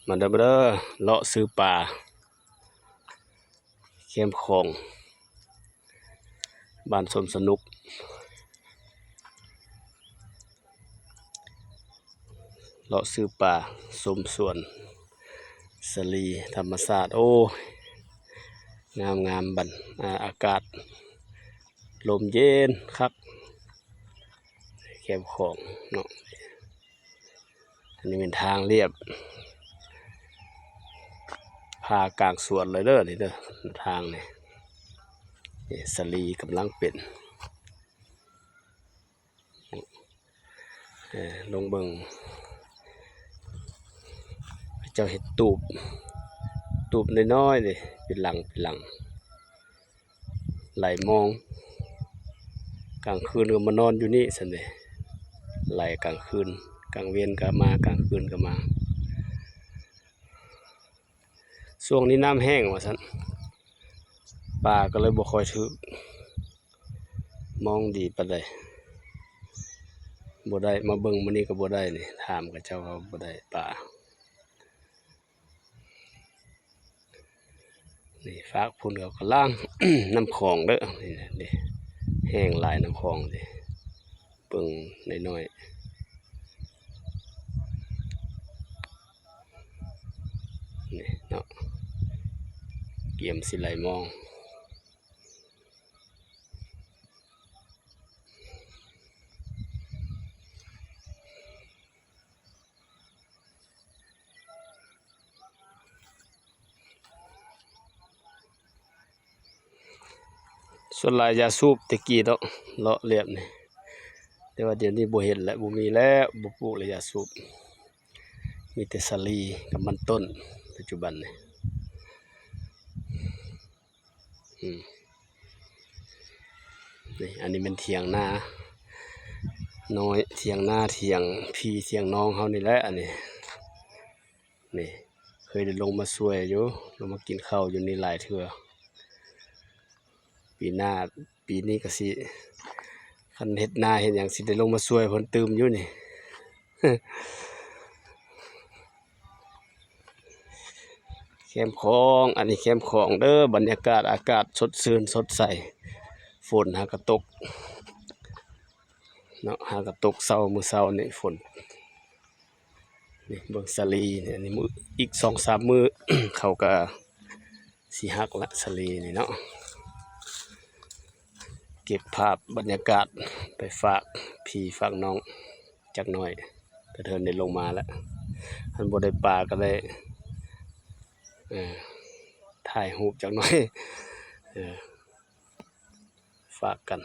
ມາເດີ ມາເດີ ເລາະຊື້ປາ ແຄມຂອງ ບ້ານສົມສະໜຸກ ເລາະຊື້ປາ ຊົມສວນສາລີທຳມະຊາດ. ໂອ້ຍ ງາມໆ ບັນ ອາ ອາກາດລົມເຢັນຄັກ ແຄມຂອງເນາະ. ອັນນີ້ແມ່ນທາງລຽບ ພາກາງສວນເລີຍເດີ ນີ້ເດີ ທາງນີ້ ນີ້ສາລີກຳລັງເປັນ ເອີ ລົງເບິ່ງ ເຂົາເຈົ້າເຮັດຕູບ ຕູບນ້ອຍໆ ນີ້ ເປັນຫຼັງ ເປັນຫຼັງ. ໄຫຼມອງ ກາງຄືນກໍມານອນຢູ່ນີ້ຊັ້ນເດ ໄຫຼກາງຄືນ ກາງເວັນກໍມາ ກາງຄືນກໍມາ. ຊ່ວງນີ້ນ້ຳແຫ້ງວ່າຊັ້ນ ປາກໍເລີຍບໍ່ຄ່ອຍຖືກ ມອງດີປານໃດ ບໍ່ໄດ້ ມາເບິ່ງມື້ນີ້ກໍບໍ່ໄດ້ນີ້ ຖາມເຂົາເຈົ້າ ເຂົາບໍ່ໄດ້ປາ. ນີ້ຟາກພຸ້ນເຂົາກຳລັງ ນ້ຳຂອງເດີ ນີ້ນະ ນີ້ ແຫ້ງຫຼາຍ ນ້ຳຂອງນີ້ ເບິ່ງນ້ອຍໆ ນີ້ເນາະ ກຽມຊິໄຫຼມອງ. ສ່ວນຫຼາຍຢາສູບແຕ່ກີ້ເນາະ ເລາະລຽບນີ້ ແຕ່ວ່າດຽວນີ້ບໍ່ເຫັນແລ້ວ ບໍ່ມີແລ້ວ ບໍ່ປູກແລ້ວຢາສູບ ມີແຕ່ສາລີກັບມັນຕົ້ນ ປັດຈຸບັນນີ້. ອືມ ນີ້ ອັນນີ້ແມ່ນຖຽງນານ້ອຍ ຖຽງນາ ຖຽງພີ່ຖຽງນ້ອງເຮົານີ້ແຫຼະ ອັນນີ້ ນີ້ ເຄີຍໄດ້ລົງມາຊ່ວຍຢູ່ ລົງມາກິນເຂົ້າຢູ່ນີ້ຫຼາຍເທື່ອ. ປີໜ້າ ປີນີ້ກໍຊິ ຄັນເຮັດນາເຮັດຫຍັງ ຊິໄດ້ລົງມາຊ່ວຍເພິ່ນຕື່ມຢູ່ນີ້. ແຄມຂອງ ອັນນີ້ແຄມຂອງເດີ ບັນຍາກາດອາກາດສົດຊື່ນສົດໃສ ຝົນຫາກະຕົກເນາະ ຫາກະຕົກເຊົ້າ ມື້ເຊົ້ານີ້ຝົນ ນີ້ເບິ່ງສາລີນີ້ ອັນນີ້ມື້ ອີກສອງສາມມື້ ເຂົາກະຊິຫັກລະ ສາລີນີ້ເນາະ. ເກັບພາບບັນຍາກາດໄປຝາກພີ່ຝາກນ້ອງຈັກໜ້ອຍ ກະເທີນໄດ້ລົງມາລະ ຄັນບໍ່ໄດ້ປາກະໄດ້ ເອີ ຖ່າຍຮູບຈັກໜ້ອຍ ເອີ ຝາກກັນ